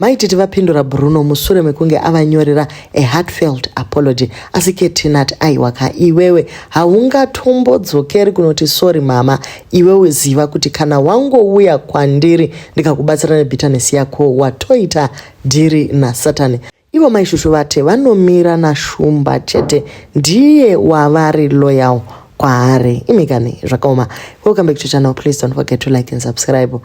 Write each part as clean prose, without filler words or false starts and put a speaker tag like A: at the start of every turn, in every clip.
A: Mai Titi vapindura Bruno musure mekunge avanyorera a heartfelt apology asi Ketina ati aiwa ka iwewe haungatombodzokeri kunoti sorry mama iwewe ziva kuti kana wangouya kwandiri ndikakubatsira nebitterness yako watoita dhiri nasatani. Ivo mai Shushu vati vanomira naShumba chete ndiye wavari loyal kwaari. Imi kani zvakaoma. Welcome back to channel. Please don't forget to like and subscribe.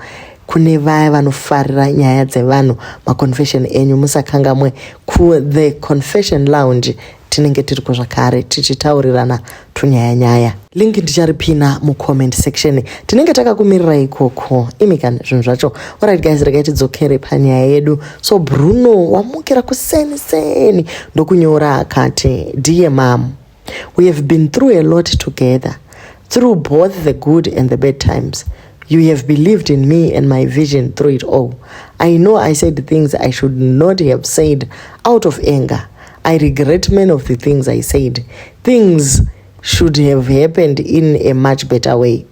A: Kune vaya vanofarira nyaya dzevanhu maconfession enyu musakangamwe ku the confession lounge tinenge tiriko zvakare tichitaurirana tunyaya nyaya link ndicharipina mucomment section tinenge takakumirira ikoko imi kani zvinhu zvacho alright guys regai tidzokere panyaya yedu so bruno wamukira kuseni seni ndokunyora akati dear mom we have been through a lot together through both the good and the bad times You have believed in me and my vision through it all. I know I said things I should not have said out of anger. I regret many of the things I said. Things should have happened in a much better way.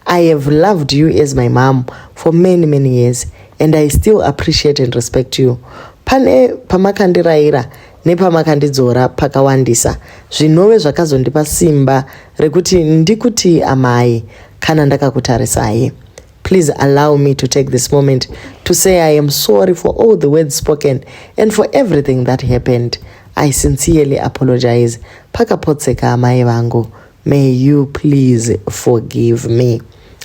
A: I have loved you as my mom for many, many years and I still appreciate and respect you. Pane pamakandiraira nepamakandidzora pakawandisa zvinove zvakazondipa simba rekuti ndikuti amai kana ndakakutarisai. Please allow me to take this moment to say I am sorry for all the words spoken and for everything that happened. I sincerely apologize. Pakapotseka amai vangu. May you please forgive me.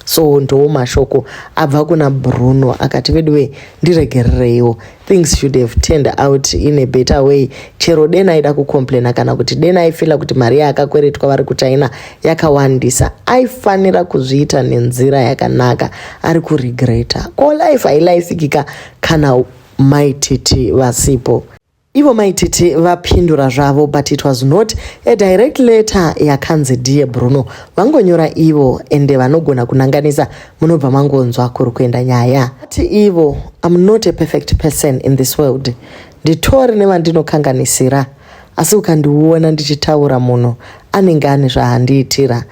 A: So ndo mashoko abva kuna Bruno akati veduwe ndiregerereiwo things should have turned out in a better way chero dena aida kucomplaina kana kuti dena aifila kuti mari yaakakweretwa vari kuchina yakawandisa aifanira kuzviita nenzira yakanaka ari kuregreta ko life hailaifikika kana maititi vasipo Ivo Mai Titi vapindura zvavo but it was not a direct letter yakanzi dear Bruno. Vangonyora ivo ende vanogona kunanganisa munobva mangonzwa kuri kuenda nyaya. Ati ivo I'm not a perfect person in this world. Nditori nevandinokanganisira asi ukandiona ndichitaura munhu anenge ane zvaandiitira.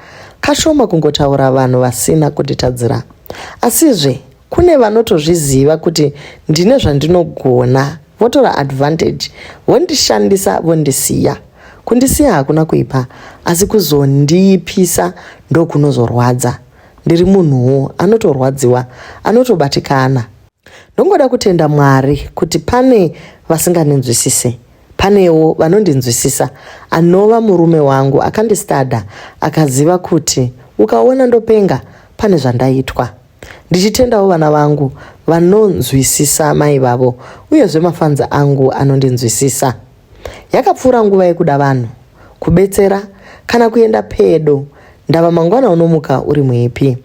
A: Kashoma kungotaura vanhu vasina kunditadzira. Asizve Kune vanotozviziva kuti ndine zvandinogona votora advantage vondishandisa vondisiya. Kundisiya hakuna kuipa asi kuzondiipisa ndokunozorwadza. Ndiri munhuwo anotorwadziwa anotobatikana. Ndongoda kutenda Mwari kuti pane vasingandinzwisise panewo vanondinzwisisa anova murume wangu akandistada akaziva kuti ukaona ndopenga pane zvandaitwa. Ndichitendawo vana vangu vanonzwisisa mai vavo uyezve mafanzi angu anondinzwisisa. Yakapfuura nguva yekuda vanhu, kubetsera kana kuenda pedo ndava mangwana unomuka uri muipi.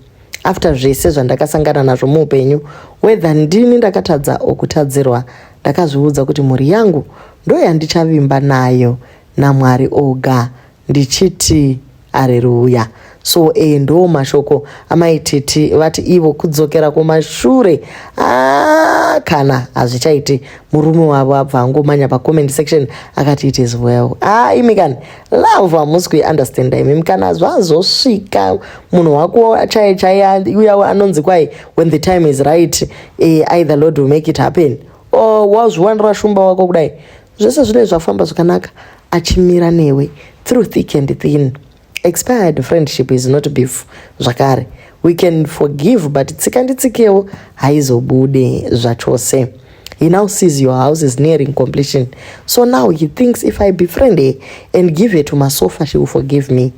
A: After zvese zvandakasangana nazvo muupenyu whether ndini ndakatadza or kutadzirwa ndakazviudza kuti mhuri yangu ndoyandichavimba nayo naMwari oga ndichiti areruya so e ndo mashoko amai titi vati ivo kudzokera kumashure ah, kana hazvichaiti murume wavo abva angomanya pacomment section akati it is well ah, imi kani love hamusi kuiunderstanda imi kana zvazosvika munhu wako chaiye chaiye uya anonzi kwai when the time is right eh, i the lord will make it happen oh, wazviwanira shumba wako kudai zvese zvinenge zvafamba zvakanaka achimira newe through thick and thin expired friendship is not beef zvakare we can forgive but tsika nditsikewo haizobude zvachose he now sees your house is nearing completion so now he thinks if i befriend her and give her to masofa she will forgive me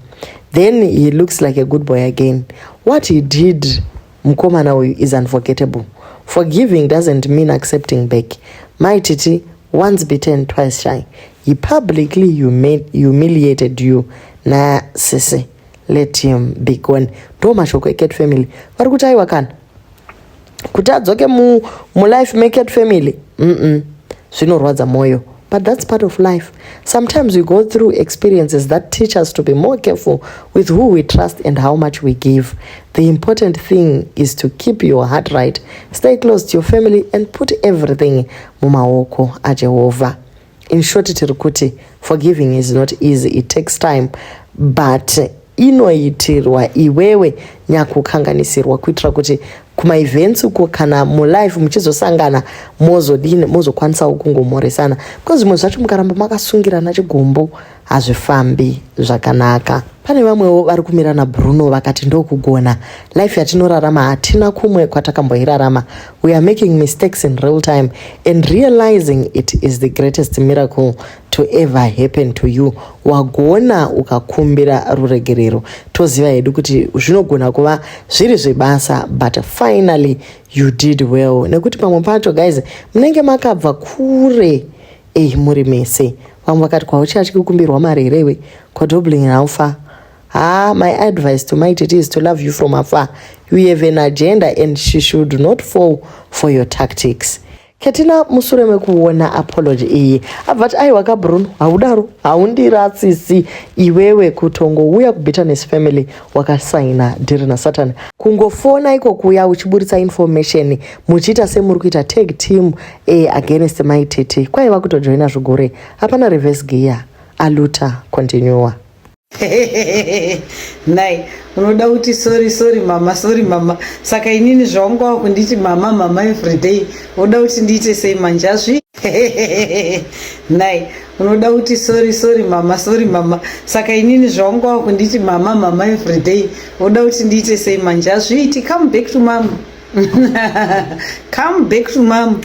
A: then he looks like a good boy again what he did mukomana uyu is unforgettable forgiving doesn't mean accepting back mai titi once bitten twice shy he publicly humiliated you nasisi let him be gone ndo mashoko ecat family vari kuti aiwa kana kuti adzoke mulife mecat family zvinorwadza mwoyo but that's part of life sometimes we go through experiences that teach us to be more careful with who we trust and how much we give the important thing is to keep your heart right stay close to your family and put everything mumaoko ajehovha in short tiri kuti forgiving is not easy it takes time but inoitirwa iwewe nyakukanganisirwa kuitira kuti Kumaevents uko kana mulife muchizosangana, mozodini, mozokwanisawo kungomhoresana, because zvimwe zvacho mukaramba makasungirana chigumbu hazvifambi zvakanaka. Pane vamwewo vari kumira naBruno vakati ndokugona life yatinorarama, hatina kumwe kwatakamboirarama. We are making mistakes in real time and realizing it is the greatest miracle to ever happen to you. Wagona ukakumbira ruregerero. Toziva hedu kuti zvinogona kuva zviri zvebasa, but finally you did well, nekuti pamwe pacho, guys, munenge makabva kure ei muri mese. Vamwe vakati kwauchatyi kukumbirwa mari herewe kwadobling haufa. Ha, my advice to Mai Titi is to love you from afar. You have an agenda and she should not fall for your tactics. Ketina mushure mekuona apology iyi abva ati, "Aiwa kaBruno, haudaro, haundiratsisi iwewe. Kutongouya kuBitterness Family wakasaina deal naSatan. Kungofona iko kuya uchiburitsa information muchiita semuri kuita tag team against Mai Titi, kwaiva kutojoina zvigure. Hapana reverse gear, aluta continua."
B: Nai unoda kuti sorry, sorry mama, sorry mama. Saka inini zvawanga wakunditi mama, mama everyday, unoda kuti ndiite sei manje? Hazvi nai unoda kuti sorry, sorry mama, sorry mama. Saka inini zvawanga wakunditi mama, mama everyday, unoda kuti ndiite sei manje? Hazviiti. Come back to mama, come back to mama.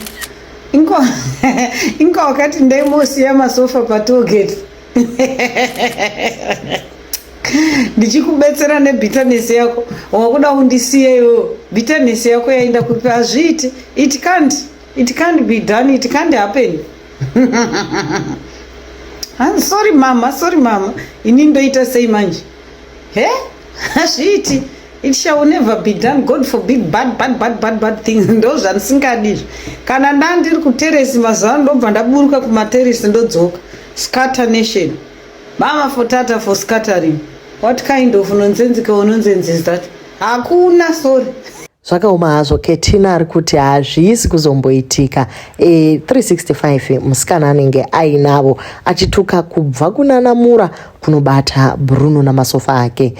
B: Inga wakati ndaimosiya masofa patollgate ndichikubetsera nebitterness yako, wakuda kundisiya iwewo. Bitterness yako yaenda kupi? Hazviiti. It can't be done, it can't happen. Sorry mama, sorry mama. Ini ndoita sei manje? He, hazviiti. It shall never be done. God forbid. Bad, bad, bad, bad, bad things, ndo zvandisingadi izvi. Kana ndandiri kuteresi mazuva ano, ndobva ndaburuka kumateresi, ndodzoka. Scatter nation, mama for tata for scattering. What kind of nonsensical nonsense is that? Hakuna sorry.
A: Zvakaoma hazvo. Ketina ari kuti hazvisi kuzomboitika. 365 musikana anenge ainavo achituka kubva kunanamura kunobata Bruno namasofa ake.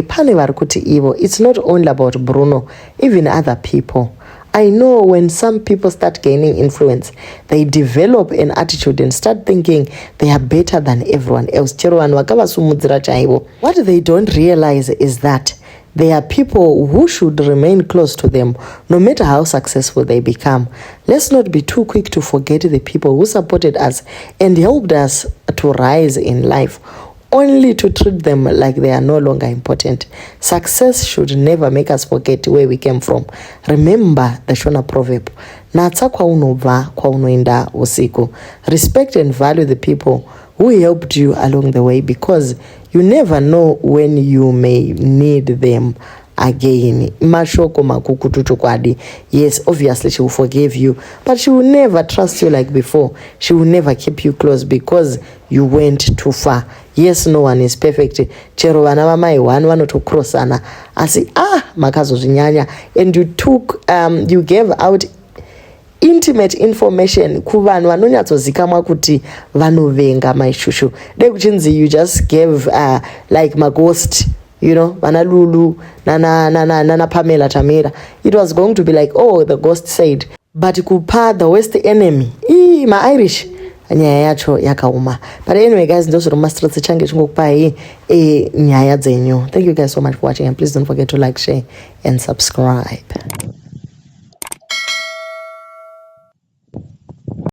A: Pane vari kuti ivo, it's not only about Bruno, even other people. I know when some people start gaining influence, they develop an attitude and start thinking they are better than everyone else. Chero vanhu vakavasumudzira chaivo. What they don't realize is that there are people who should remain close to them no matter how successful they become. Let's not be too quick to forget the people who supported us and helped us to rise in life, only to treat them like they are no longer important. Success should never make us forget where we came from. Remember the Shona proverb, "Natsa kwaunobva, kwaunoenda usiku." Respect and value the people who helped you along the way, because you never know when you may need them again. Mashoko makukutu chokwadi. Yes, obviously she will forgive you, but she will never trust you like before. She will never keep you close because you went too far. Yes, no one is perfect. Chero vana vamai one vanotocrossana, asi ah, makazozvinyanya and you gave out intimate information kuvanhu vanonyatsozikamwa kuti vanovenga Maishushu. Dai kuchinzi you just gave like maghost, vana Lulu nana, nana, nana Pamela Tamira, it was going to be like, "Oh, the ghost said." But kupa the worst enemy, ii maIrish, nyaya yacho yakaoma. But anyway, guys, ndozviri mumastreets. Change chingokupai nyaya dzenyu. Thank you guys so much for watching and please don't forget to like, share and subscribe.